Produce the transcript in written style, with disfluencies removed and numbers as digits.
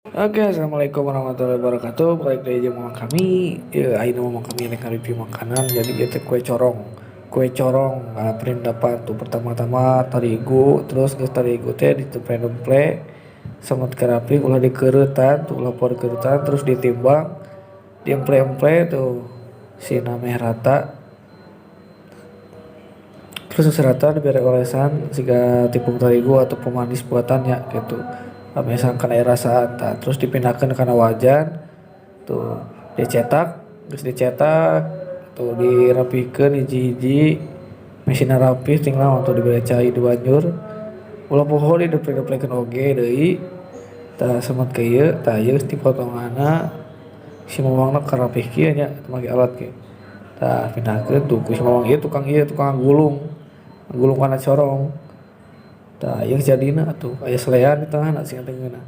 Oke, assalamualaikum warahmatullahi wabarakatuh. Balik deui jeung mamang kami. Ieu ayeuna mamang kami rek ngareview makanan, jadi ieu teh kue corong. Kue corong perindapan tuh pertama-tama tarigu, terus geus tarigu teh ditempe-tempe samet rapi ulah dikeureutan tuh, ulah poho dikeureutan, terus ditimbang, diemple-emple tuh sina meh rata. Terus geus rata dibere olesan siga tepung terigu atau pemanis buatannya gitu. Misalkan aya rasaan tah, terus dipindahkeun kana wajan tuh, dicetak, geus dicetak tuh dirapihkeun hiji-hiji, mesina rapih tinggal tuh dibere cai dibanjur, ulah poho dideple-deplekeun oge deui. Tah, semet ka ieu, tah ieu geus dipotonganna si mamangna karapih kieu nya make alat ge. Tah, pindahkeun tuh ku si mamang ieu tukang ngagulung, ngagulung kana corong. Tah, ieu jadina atuh aya selean di tengahna sing teu ngeunah.